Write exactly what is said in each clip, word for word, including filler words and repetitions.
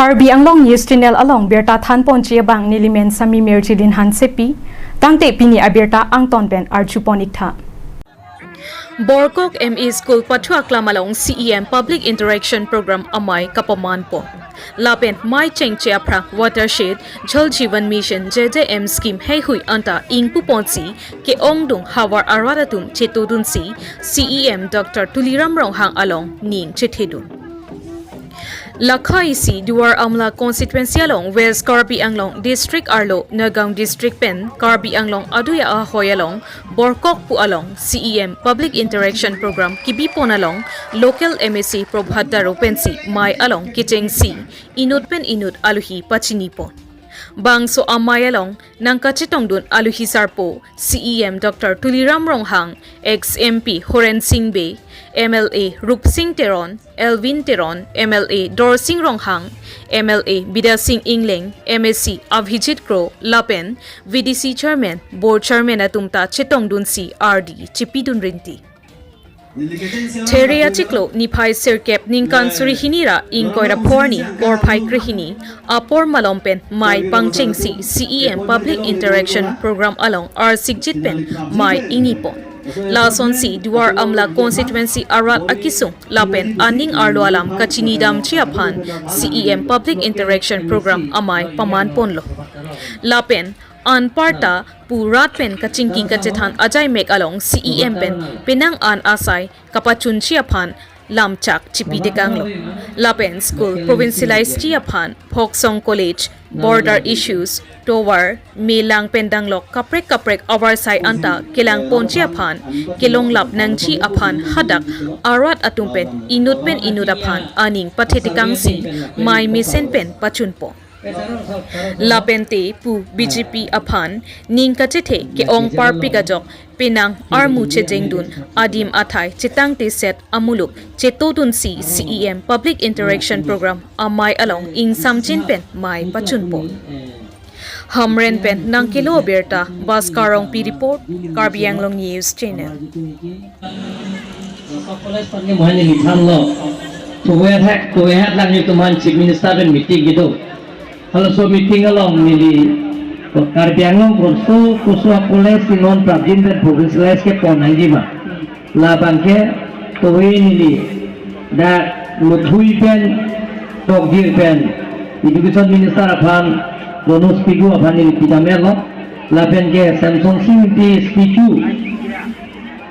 Karbi Anglong News Channel along birta thanponji abang nelimen Sami Merjilin Hansepi, tangte pini abirta angton pen arjupon iktha. Borkok M E School pathu aklam along C E M Public Interaction Program amei kapamanpon. Lapen mei chengche aphrang watershed, Jal Jeevan Mission, J J M scheme heihui anta ingpuponsi ke-ongdung havar arat atum chetodunsi C E M Doctor Tuliram Ronghang along ning chethedun. Lakha isi Duar Amla constituency along West Karbi Anglong district arlo Nagaon district pen Karbi Anglong adui ahoi along Borkok pu along C E M Public Interaction Program kebipon along local M A C Prabhat Daro pensi mei along kechengsi inut pen inut aluhi pachinipon. Bangso amei along nangkachetongdun aluhi sarpo C E M Doctor Tuliram Ronghang, ex M P Horen Sing Bey, M L A Rupsing Teron, Elwin Teron, M L A Dorsing Ronghang, M L A Bidya Sing Engleng, M A C Abhijit Kro, lapen V D C Chairman, Board Chairman atum ta chetongdunsi ardi chepidun rinti. There achiklo niphai sirkep ningkan suri hini ra ingkoi ra pho arni porphai krehini apor malom pen mei pangchengsi C E M Public Interaction Program along arsikjit pen mei ingnipon. Lasonsi Duar Amla constituency arat akesung lapen aning arlo alam kachinidamji aphan C E M Public Interaction Program amei pamanponlo. Lapen anparta pu rat pen kachingki kachethan ajaimek along C E M pen penang an asai kapachunji aphan lamchak chipitekanglo. Lapen school provincialize ji aphan Phoksong College, border issues, tovar, melang pen danglok kaprek kaprek avarsai anta kelangponji aphan kelonglap nangji aphan hadak arat atum pen inut pen inut aphan aning pathetekangsi mei mesen pen pachunpon. Lapente pu B J P aphan ning kachethe ke-ong parpik ajok penang armu chejengdun adim athai chetangteset amuluk chetodunsi C E M Public Interaction Program amei along ingsamjin pen mei pachunpon. Hamren pen nangkelo birta, Bhaskar Rongpi report, Karbi Anglong News Channel. Laso college aphan ke mohai neli thanlo. Tovar athak, tovar athak lang nelitum aphan Chief Minister pen meeting kedo. Halaso meeting along neli Karbi Anglong koso koso college si non prapjin pen provincialize kepon nangji ma. Labang ke tovar neli dak Luthui pen Tokjir pen Education Minister aphan Ronoj Pegu aphan neli pidamlo. Lapen ke Semsonsing Ingti statue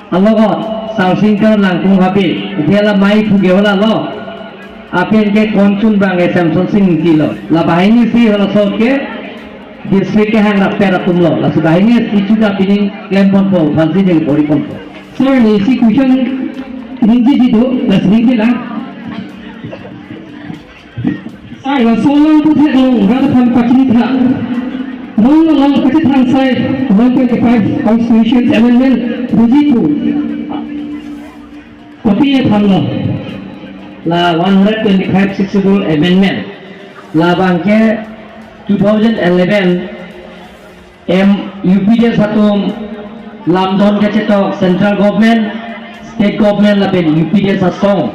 alogot Sarsing Teron Langkung Habe, ithela mei phuge hola lo. Lapen ke konchun bang ke Semsonsing Ingti lo. La banghini si halaso ke district kehang rapet atum lo. Laso banghini statue ta pining klemponpo, aphansi neli bor-iponpo. Sir, neli isi question ningjeji do, lasi ningje lang. Sir, laso alam aphuthak along rat aphan pachinitha. Non along kachethang asai one twenty-five Constitution Amendment buji pu. Kopi aphan lo? La one hundred twenty-five Sixth Schedule Amendment. Labang ke two thousand eleven M U P D S atum lamdon kachetok central government, state government lapen U P D S asong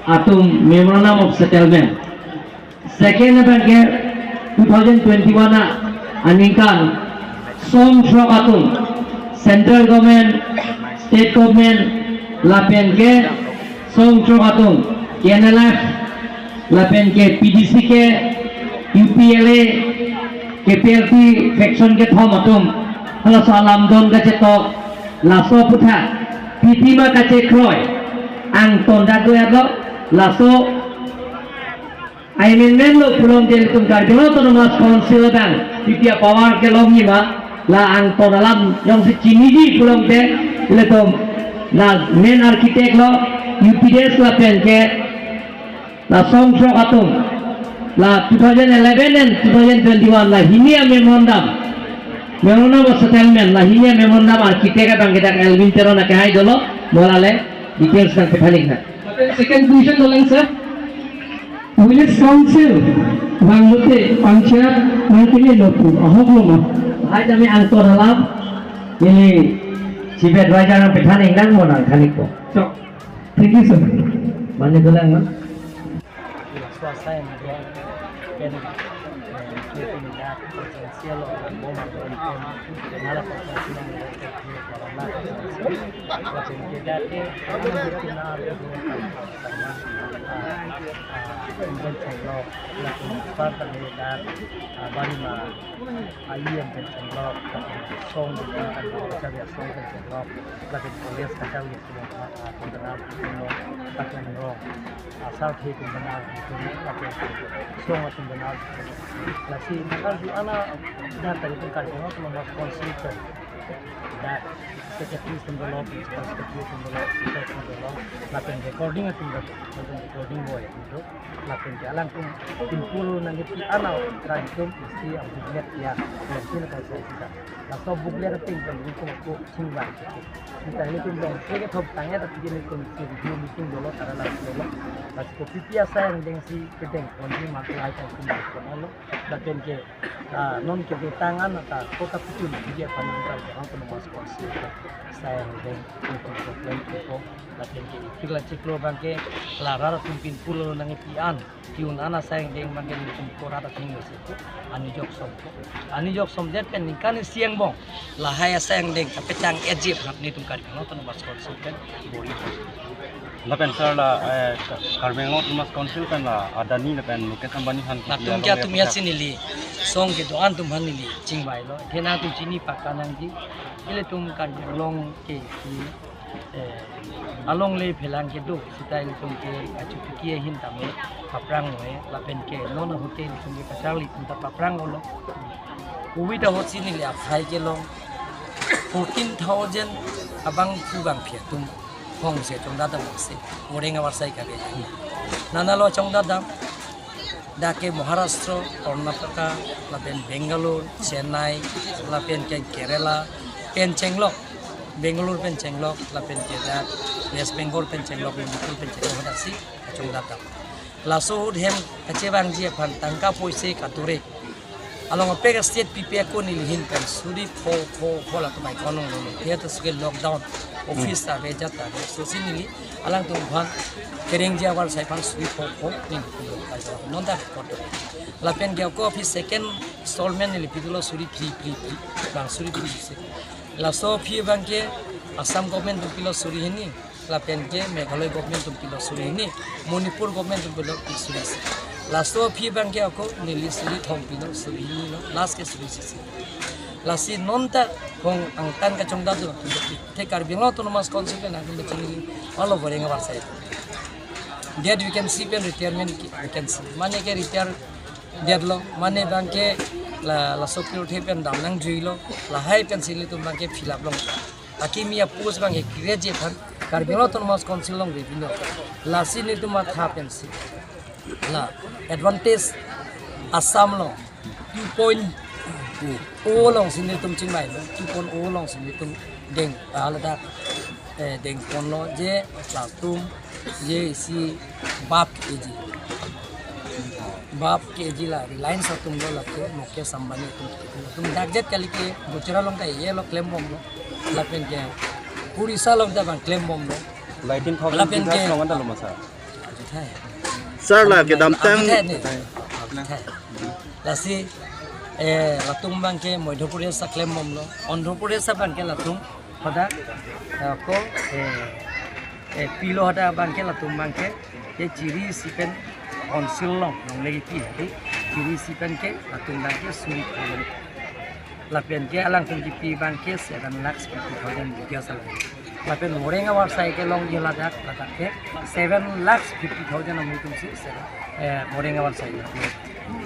atum memorandum of settlement. Second abang ke two thousand twenty-one a aningkan song throk atum central government, state government lapen ke song throk atum K N L F lapen ke P D C K, U P L A, K P L T faction kethom atum halaso alamdon kachetok, laso aphuthak pipima kachekroi angton dak do-etlo. Laso amendment lo pulote ilitum Karbi Anglong Autonomous Council abang pipi apower kelongji ma, la angton alam jongsi chiniji pulote ilitum la main architect lo U P D S lapen ke la song throk atum, la two thousand eleven and two thousand twenty-one la hini amemorandum, memorandum of settlement, la hini amemorandum architect abang ke dak Elwin Teron akehai dolo, mo la le details nangpethan-iknang. Second question dolang, sir. Village Council vanglote panchayat nangkelelo pu ahok lo ma? Lahai tame angton alam neli Chief Advisor nangpethan-iknang, mo nangthan-ikpo. Chok. Thank you, sir. Mane dolang, no? Pen, eh, ke pen dak constituency along bom along pen, pen ala constituency along pen, pen ala constituency. Lapen ke dak ke, pen pen chenglo, lapen par pen dak, ah, bari ma, ah, pen pen chenglo, song pen pen chenglo, song pen chenglo, lapen college kacharli atum pen dak, ah, pen dak, pen dak, ah, sarthe atum pen dak, pen dak, pen dak, song atum pen dak, Lasi nangkarju ana dak tadi pen Karbi Anglong Autonomous Council pen dak secretary atum dolo, principal secretary atum dolo, secretary atum dolo, lapen recording atum dolo, lapen recording boy atum dolo, lapen ke alangtum pinpur nangkepi ana kaitum isi ang booklet ya, yang sini kan saya sisa. Laso booklet atum pen ini kum aku singwai. Kita ini tum dong, saya ke thop tangnya tapi ini kum si review meeting dolo, tara lagi dolo. Lasi kopi pi asai angdeng si kedeng, kondi mati ai kan kum dolo. Lapen ke, ah, non ke tangan ata kota putun dia panang kal orang penemas konsil saya deng untuk problem itu. Lapen ke ipikla chiklo abang ke la rat atum pinpur nangkepi an, tiun ana saya deng abang ke nelitum korat atum nasi ani jok som ko, ani jok som det pen ningkan isi angbong lahai asai angdeng kapetang ejip hap nelitum Karbi Anglong Autonomous Council pen bori. Lapen sir la, eh, Karbi Anglong Autonomous Council pen la Adani lapen Mukesh Ambani aphan latum kipi ke atum along ya si neli song kedo-an atum aphan neli chingvai lo. Kena atum chini pakka nangji. Ilitum Karbi Anglong ke, eh, alongle phelang kedo sita ilitum ke achutuki ahin tame paprang lo, eh, lapen ke non ahut ke ilitum ke kacharli atum ta paprang lo. Covid ahut si neli aphai kelong fourteen thousand abang pu bangphi atum hong se chongdadam se, moreng avarsai kave. Nana lo chongdadam, dak ke Maharashtra, Karnataka, lapen Bangalore, Chennai, lapen ke Kerala pen chenglok, Bangalore pen chenglok, lapen ke dak West Bengal pen chenglok, Manipur pen chenglok, hadak si chongdadam. Laso ahut hem kachevangji aphan tangka poise kature along apek state pipe ako neli ahin pen suri pho pho pho latum ai konong lo. Dia tu suke lockdown, office ta ave, jat ta ave. Lasi neli alangtum aphan kerengji avarsai aphan suri pho pho neli pulo. Non dak koto. Lapen ke ako aphi second installment neli pidolo suri phli phli phli. Bang suri phli se. Laso aphi abang ke Assam government atum pilo suri hini. Lapen ke Meghalaya government atum pilo suri hini, Manipur government atum pilo suri isi. Laso aphi abang ke ako neli suri thom pilo, suri hini lo, last ke suri isi. Lasi non ta hong angtan kachongdadam atum, te Karbi Anglong Autonomous Council pen atum bechini alo moreng avarsai. Dead vacancy pen retirement ki vacancy. Mane ke retire dead lo, mane abang ke la, laso pirthe pen dam nangjuilo, lahai pen si nelitum abang ke fill up long. Akimi apost abang ke create ji aphan Karbi Anglong Autonomous Council along revenue. Lasi nelitum matha pensi la advantage Assam along two point oh along si nelitum chingvai lo, two point oh along si nelitum deng, ah, ladak, eh, deng ponlo je latum je isi bap ke-eji. Bap ke-eji la Reliance atum lo, lake Mukesh Ambani atum, atum dak jet kali ke Gujarat along ta ye lo klembomlo. Lapen ke Odisha along ta abang klembomlo. Lapen ke lapen ke long anta lo masa. Ajuthai. Sir la kedamtang. Ajuthai ni. Ajuthai. Lasi, eh, latum abang ke Madhya Pradesh ta klembomlo. Andhra Pradesh abang ke latum hadak, eh, ko, eh, eh, pilo hadak abang ke latum abang ke, ke chiri isi pen council along, along lagi pi hadi, chiri isi pen ke latum abang ke suri pho. Lapen ke alangtum kipi abang ke seven lakhs fifty thousand rupiah salam. Lapen moreng avarsai kelongji ladak, ladak ke seven lakhs fifty thousand amutum si, eh, moreng avarsai.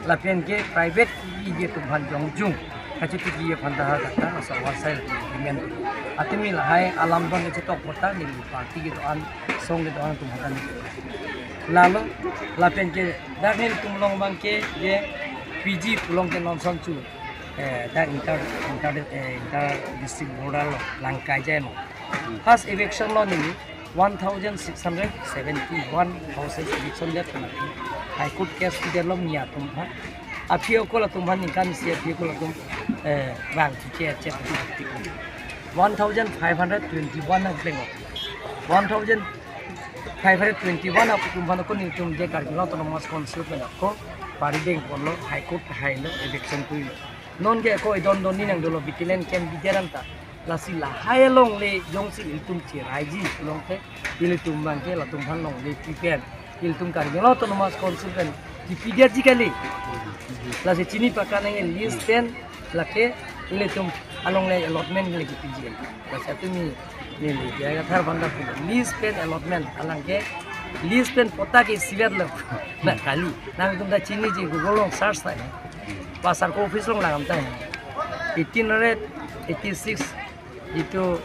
Lapen ke private iji atum aphan jongjung kachitiki aphan ta ha kata, laso avarsai implement. Atimi lahai alam don ketok kota neli party kedo-an, song kedo-an atum aphan ta neli. Lalo, lapen ke dak nelitum along abang ke je P G pu along ke non son chu, eh, dak inter, inter, eh, inter district border along Langkaijai along. First eviction lo neli one thousand six hundred seventy-one houses eviction det kena. High Court case pidetlo mi atum aphan. Aphi ako latum aphan ningkan isi aphi ako latum, eh, bang tiche chet one thousand five hundred twenty-one nangpleng. One thousand five hundred twenty-one atum aphan ako nelitum je Karbi Anglong Autonomous Council pen ako Pari deng ponlo, High Court hailo, eviction puilo. Non ke ako idon don ni nang dolo, vigilant camp bijaran ta. Lasi lahai alongle jongsi ilitum cheraiji pulongte, ilitum abangke latum aphan longle pipen, ilitum Karbi Anglong Autonomous Council pen kipidet ji kali. Lasi chini pakan nang list pen lake ilitum alongle allotment lake piji. Lasi atumi neli dia kathar banda pulo. List pen allotment alangke list pen patta ke isivet lo. Na kali. Nangtum ta chiniji Google along search ta. Pasar ko office along langdam ta. Eighteen hundred eighty-six itu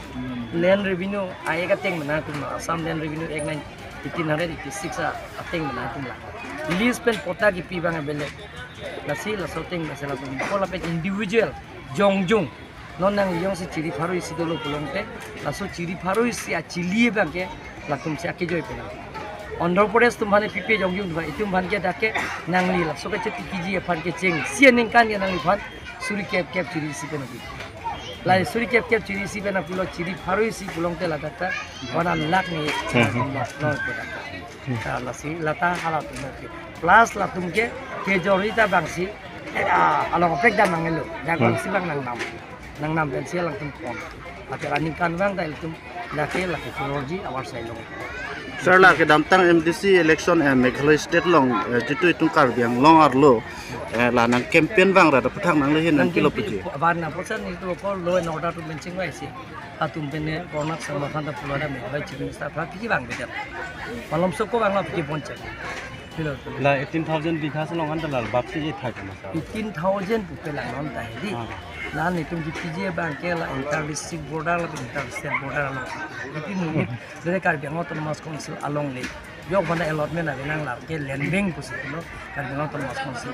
land revenue ai ka ateng mena atum, Assam Land Revenue Act nine eighteen hundred eighty-six a ateng mena atum la. List pen patta kipi abang abele. Lasi laso ateng lasi latum. Ko lapen individual jongjung. Non nang jongsi chiri pharo isi dolo pulongte, laso chiri pharo isi achili abangke latum si akejoi pena. Andhra Pradesh atum aphan pipe jongjung dua, itum aphan ke dak ke nangli laso kachepikiji aphan kecheng. Si aningkan ke nangliphan suri kep kep chiri isi pena pi. Lai suri kep kep chiri isi pena pulo, chiri pharo isi pulongte ladak ta one lakh ni. Hmm, hmm. Lo, lo, lo, lo. Ah, lasi lata halatum ke. Plus latum ke kejori ta abangsi, eh, ah, along pek dam nanglo. Dak Hmm. abangsi abang nangnam. Nangnam pensi alangtum pon. Ate aningkan abang ta ilitum lake lake Kuroji awar sai long. Sir, la kedamtang M D C election, eh, Meghalaya State along, eh, jitu itum Karbi Anglong arlo, eh, la nang campaign abang ra da puthak nanglehin nang kilo puji. Abang nang posan itu ko law and order atum benching wai si. Atum pen ne Conrad Sangma aphan ta pulo da Meghalaya Chief Minister aphan piji abang beda. Malom soko abang la piji ponchek. Pilo, pilo. La eighteen thousand bigha along anta la bapsi e thak na sir. Eighteen thousand pupe langnon ta hedi. Ah. La netum kipiji abangke la inter district border la inter state border lo. Eighteen unit, hmm, dari Karbi Anglong Autonomous Council alongle. Jok bana allotment ave nang la ke land bank pusi lo Karbi Anglong Autonomous Council.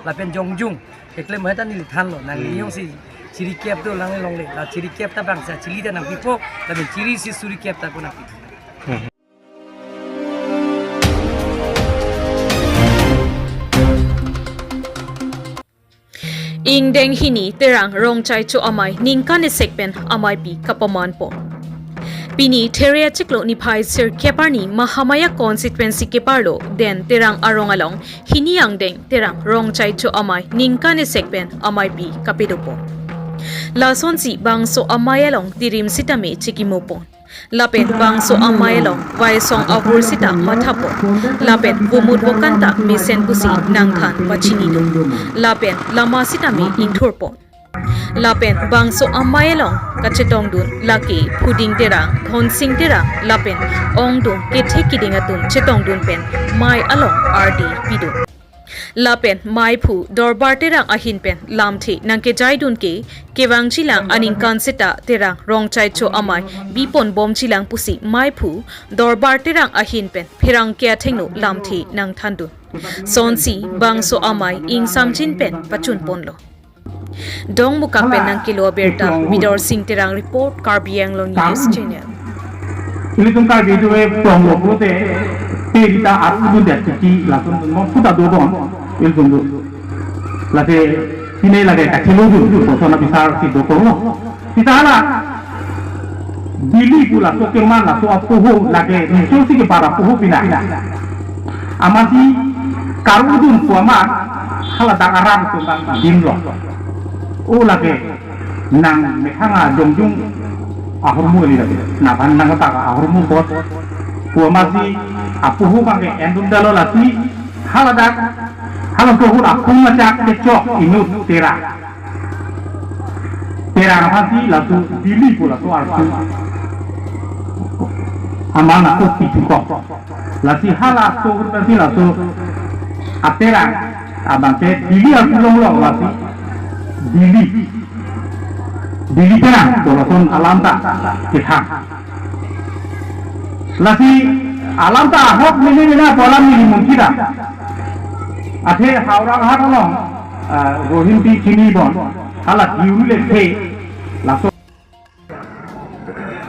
Lapen jongjung keklem hai ta neli thanlo, nang Hmm. jongsi chiri kep do lang longle, la chiri kep ta abangsi achili ta nangpipo, lapen chiri isi suri kep ta ko nangpipo. Hmm. Ingdeng hini Terang Rongchaicho Amei ningkan esek pen ameipi kapaman pon. Pini There achiklo niphai sirkep arni Mahamaya constituency keparlo den Terang arong along hini angdeng Terang Rongchaicho Amei ningkan esek pen ameipi kapedo pon. Lasonsi bangso amei along tirim sitame chekimo pon. Lapen bangso amei along vaisong avur sita matha pon. Lapen vomut vokan ta mesen pusi nangthan pachini do. Lapen lama sitame ingthur pon. Lapen bangso amei along kachetongdun lake Phuding Terang, Dhonsing Terang, lapen ongdung kethe kiding atum chetongdun pen mei along ardi pido. Lapen meiphu Dorbar Terang ahin pen lamthe nangkejaidun ke kevangjilang aningkan seta Terang Rongchaicho Amei bipon bomjilang pusi meiphu Dorbar Terang ahin pen pherangke athengno lamthe nangthandun. Sonsi bangso amei ingsamjin pen pachun ponlo. Dongmukak pen nangkelo abirta, Bidor Sing Terang report, Karbi Anglong News Channel. Ilitum Karbi itu eh prong lo pute, te kita aru dun det kiki langsung mau puta do bon, ilitum do. Late sini lagi kaki lu dun, kosong na bisa si dokong lo. Kita hala Delhi pu laso keman laso apoho lake nicho si ke para poho pina. Amatsi karudun pu amat hala dak aram tum dim lo. O lake nang methang ajongjung ahormu eli lake. Nang aphan nangta ahormu bot. Pu amatsi apoho abangke endun dalo lasi hala dak hala sohur apung macak kechok inut Terang. Terang aphansi laso Delhi pu laso arpu. Aman ako pitu kok. Lasi halaso urtansi laso aterang abangke Delhi arpu longlong lasi Delhi. Delhi Terang pu lason alam ta kethang. Lasi alam ta ahok mene mena pu alam neli mungkin da. Athe Howraghat along, ah, Rohim pi chini bon hala diu le the laso.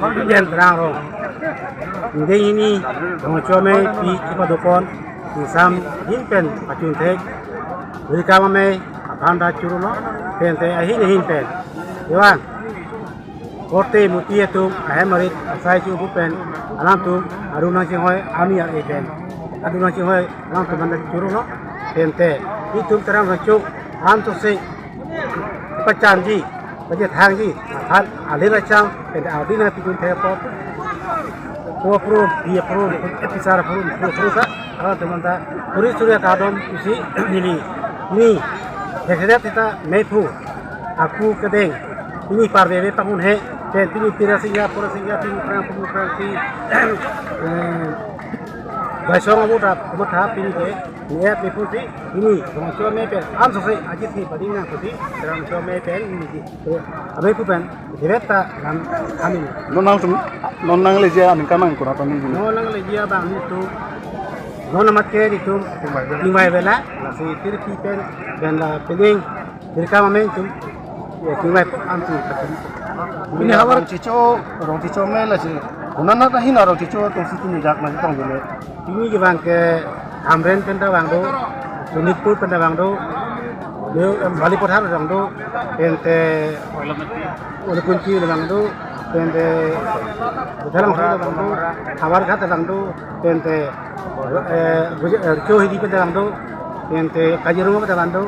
Kau di jen terang ro. Ingdeng hini, Rongchaicho Amei pi kepadopon, ingsamjin pen pachun thek. Welcome Amei, aphan ta churu lo, pen te ahin ahin pen. Iwan. Korte muti atum ahem arit asai chu bu pen alam tum aru nangchinghoi ami ar pen. Aru nangchinghoi alam tum anda churu lo pen te. Itum Terongbong Rongchok an sose pachanji, pachethangji, aphan alir acham, pen abina pitun thepot. Ko pro, dia pro, episar pro, pro pro ka, alam teman ta, puri surya kadon isi neli, ni, hekredet kita mepu, aku kedeng, ini parbebe pangun he, pen ini pira singga, pura singga, ini perang pemukrang si, eh, Baisong abu ta, abu ta pini ke, niat ni pusi, ini, Rongchok me pen, an sose, ajit ni pading nang pusi, Rongchok me pen, ini di, eh, abe pu pen, direct ta, ram, amin. Non nang sum, non nangleji aningkan nang kurang tani gini. Non nangleji abang ni tu, non amat ke di tu, tingbai bela, lasi tirpi pen, dan la pening, Dirkam amen tum, ya, tingbai an tu katum. Pini havar Rongchicho, Rongchicho me lasi. Konat nat ahin Rongchicho tongsi tini jak nang tong dile. Pini kevang ke Hamren pen ta vang do, Sonitpur pen ta vang do, New, em, Balipathar vang do, pen te Ulakunchi vang do, pen te Buthalang vang do, Havarghat vang do, pen te, eh, Guj-, eh, Chohidi pen ta vang do, pen te Kaziranga pen ta vang do,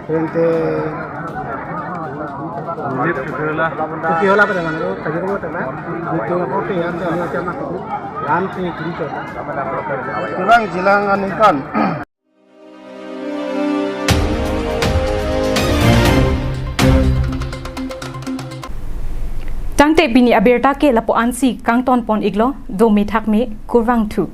pen te Kuki Hola pen ta vang do, Kaziranga pen ta vang do, itu apa pe yang ada macam apa tu, lantai kiri tu. Kurang jilang aningkan. Tangte pini abirta ke lapu ansi kangton pon iklo, do me thak me, kurvangthu.